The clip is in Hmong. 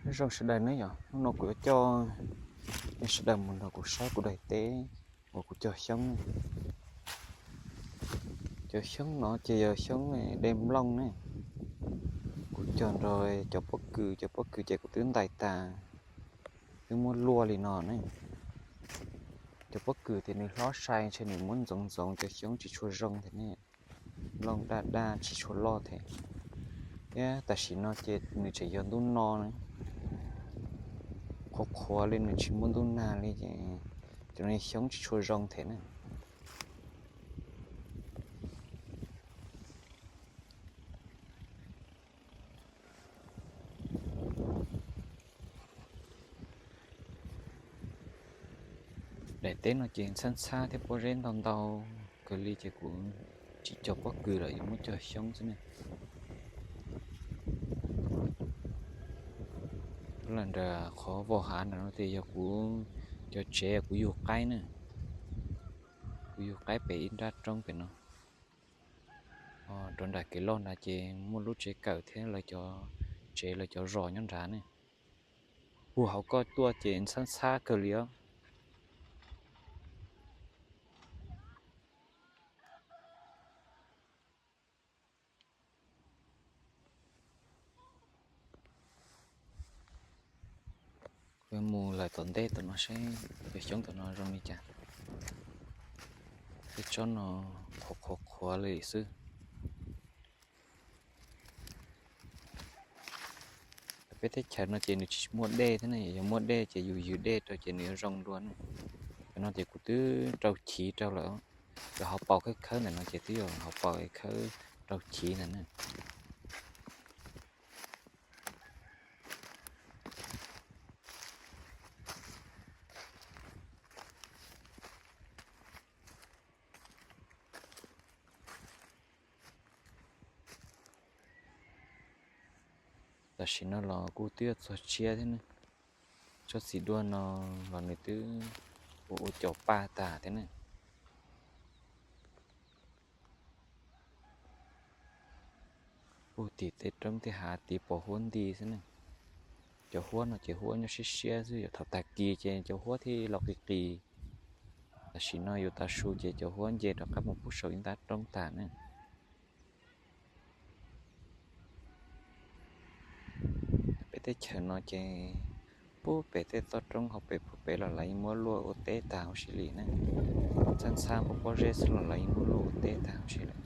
Nyob zoo sawv daws ne yom, hnub no kuv yuav coj nej sawv daws mus nrog kuv saib kuv daim teb uas kuv cog xyoob ne. Cov xyoob no ces yog xyoob de nplooj ne. Kuv cog nrog cov pob kws, cov pob kws ces kuv twb ntais tas, twb muab luaj li no ne. Cov pob kws ces nws hlob sai ntshe nws muab ntxoov ntxoov cov xyoob tsis tshua zoo thiab ne. Nplooj daj daj tsis tshua loj thiab. Thiab tam sim no ces nws tseem yog ntuj no, qhuav qhuav li, nws tsis muaj ntuj nag li ces cov xyoob tsis tshua zoo thiab na. Daim teb no ces ntxhab ntxhab thiab pob zeb ntau ntau kawg li ces kuv tsis cog pob kws lawm, yuav muab cog xyoob xwb ne. Los nram qhov vau hav nram no ces yog kuv cov tsev, kuv yug qaib na. Kuv yug qaib pem ib nrab roob pem no. Rau nram kev loj nrad ces muaj lub tsev kawm thiab lawv cov tsev, lawv cov zos nyob nrad ne. Puag hauv ko tuaj ces ntxhab ntxhab kawg li os. Kuv mus lawm tom ntej tom no seb cov xyoob tom no zoo li cas. Tej tsob no qhuav qhuav qhuav li xwb. Peb teb chaws no ces nws tsis muaj dej thiab ne, yog muaj dej ces yus ywg dej rau ces nws yuav zoo dua ne. Cov no ces kuv twb rau chiv rau lawm. Cov hauv paus khawb khawb ntawm no ces twb yog hauv paus khawb rau chiv ntawm na. Tam sim no los kuj twb yuav txog tsiab thiab ne. Tsob txiv duaj no los nws twb ua ua cov paj tag thiab ne. Puag tim tej roob tej hav tid pos huab nti xwb ne. Cov huab no ces huab nyob siab siab xwb, yog thaum tag kis ces cov huab thiaj los qis qis. Tam sim no yuav tav su ces cov huab nce rov qab mus pub saum ib ntab roob tag ne. Peb teb chaws no ces puag pem tej toj roob hauv pes puag pem los lawv yeej muab luaj ua teb tag huv si li ne. Ntxhab ntxhab pob pob zeb xwb los lawv yeej muab luaj ua teb tag huv si lawm.